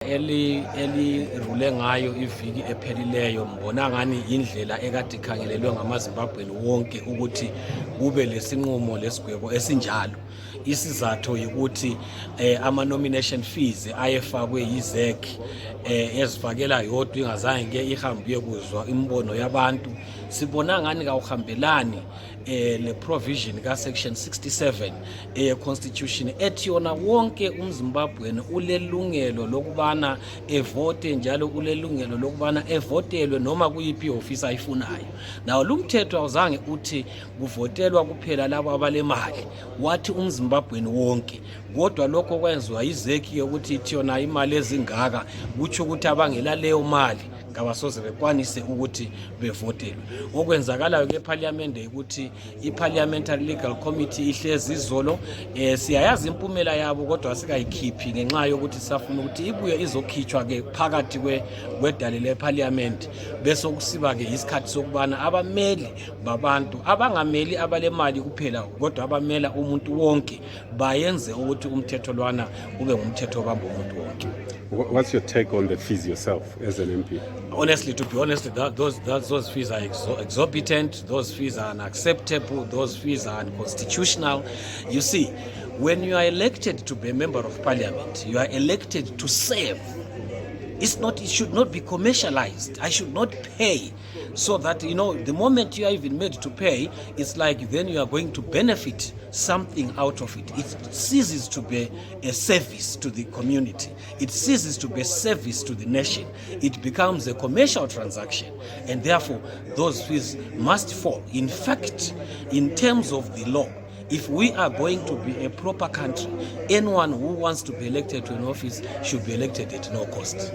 Elirule ngayo iviki ephelileyo mbona ngani indlela ekade ikhangelelwe ngamaZimbabweni wonke ukuthi kube lesinqumo lesigwebo esinjalo. Isizathu ukuthi ama-nomination fees ayefakwe yiZEC ezifakela yodwa ingazange ihambe kuzwa imbono yabantu. Sibona ngani kawuhambelani le provision ka section 67 constitution ethi yona wonke umZimbabweni ulelungelo lokubana evote njalo ulelungelo lokubana evotelwe noma kuyiphi ihofisi ayifunayo. Nawo lumthetho awuzange uthi kuvotelwa kuphela labo abalemali, wathi umZimbabweni wonke. Kodwa lokho kwenziwa yiZEC ukuthi ithi yona imali ezingaka kutsho ukuthi abangela leyo mali ngabasoze bekwanise ukuthi bevotelwe. Okwenzakalayo lephalamende ukuthi iParliamentary Legal Committee ihlezi izolo siyayazi impumela yabo kodwa sikayikhiphi ngenxa yokuthi safuna ukuthi ibuye izokhitshwa ke phakathi kwedale lephalamende bese kusiba ke isikhathi sokubana abameli babantu abangameli abalemali kuphela kodwa abamela umuntu wonke bayenze ukuthi umthetho lwana ube ngumthetho obamba umuntu wonke. What's your take on the fees yourself as an MP? Honestly, to be honest, those fees are exorbitant, those fees are unacceptable, those fees are unconstitutional. You see, when you are elected to be a member of parliament, you are elected to serve. It should not be commercialized. I should not pay so that, the moment you are even made to pay, it's like then you are going to benefit something out of it. It ceases to be a service to the community. It ceases to be a service to the nation. It becomes a commercial transaction, and therefore those fees must fall. In fact, in terms of the law, if we are going to be a proper country, anyone who wants to be elected to an office should be elected at no cost.